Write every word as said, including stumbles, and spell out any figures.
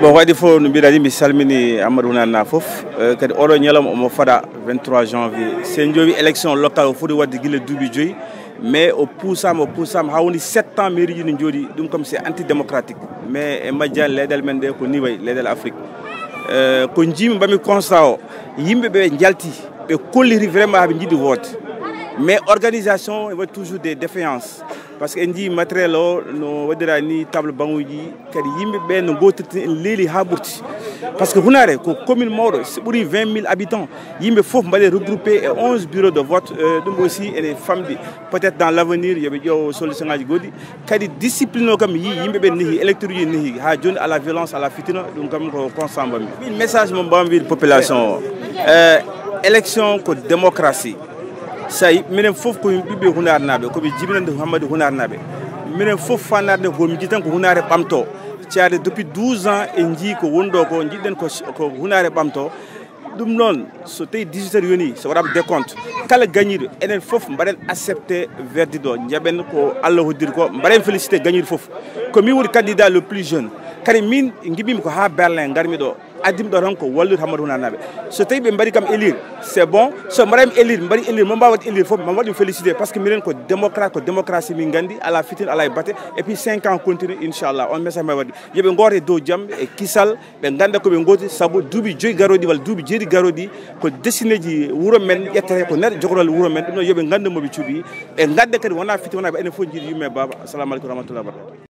Bon, ko adii fof, no mbiɗa ni, mi salmini Amadou Hunarna fof. Eh, kadi oɗo ñalawma omo faɗa, vingt-trois janvier. So en njowi élection locale, o foti waɗde gila duuɓi joyi, mais o puusaama, o puusaama, haa woni sept ans mairie ji ne njooɗi, ɗum kam c'est antidémocratique. Mais e majjal leyɗeele men ɗe ko ni wayi, leyɗeele Afrique. Eh, ko njiimi, mbaɗmi constat o, yimɓe ɓe njalti, ɓe kolliti vraiment haa ɓe njiɗi vote. Mais organisation, e waɗi toujours des défaillances. Parce que en njii matériel o no waɗira ni, table banguji, kadi yimɓe ɓe no ngootirta en leeli haa ɓurti. Parce que Hunaare ko commune mawɗo, so ɓuri vingt mille habitants, yimɓe fof mbaɗe regroupé e onze bureaux de vote. Euh, ɗum aussi ene famɗi. Peut-être dans l'avenir, yoɓe ƴeew solution ngaji goɗɗi. Kadi discipline o kam, mi yii yimɓe ɓe nehi, électeurs uji nehi, haa jooni ala violence, ala fitina, ɗum kam ko constat mbaɗmi. Min message mo mbawmi wiide population o, euh, élection ko démocratie. So a yi-, minen fof ko min ɓiɓɓe Hunaarnaaɓe, ko ɓe jibinande Hammadi Hunaarnaaɓe. Minen fof fannaade ko min njiɗi tan ko Hunaare ɓamto. Caade depuis douze ans en njii ko woni ɗo ko, njiɗɗen ko, ko Hunaare ɓamto. Ɗum noon, so tawi dix-huit heures yoni, so waɗaama décompte, kala gañiiɗo, enen fof mbaɗen accepté verdict o, njaɓen ko Allah hoddiri ko, mbaɗen félicité gañiiɗo fof. Ko min woni candidat le plus jeune. Kadi min ngiɓɓiimi ko haa Berlin ngarmi ɗo. Addimi ɗo tan ko wallude Hammadi Hunaarnaaɓe. So tawi ɓe mbaɗi kam élire, c'est bon. So mbaɗaama élire, mbaɗi élire, mo mbaawa waɗde élire fof, ma waɗ ɗum félicité. Parce que minen ko démocrate, ko démocratie min nganndi, ala fitina, ala e bate. Et puis cinq ans continue, inchallah. On message mbaɗi waɗde. Yoɓe ngooto e dow jam e kisal, ɓe ngannda ko ɓe ngooti, sabu duuɓi joyi garooɗi walla duuɓi jeeɗiɗi garooɗi, ko destinéji wuro men ƴettete, ko neɗɗo jogoroo wuro men. Ɗum noon yoɓe nganndu mo ɓe cuɓi, ɓe ngannda kadi wonaa fitina, wonaa ɓe, enen fof njiɗi yumma e baaba. Assalamu aleykum wa rahmatullahi wa barakatuh.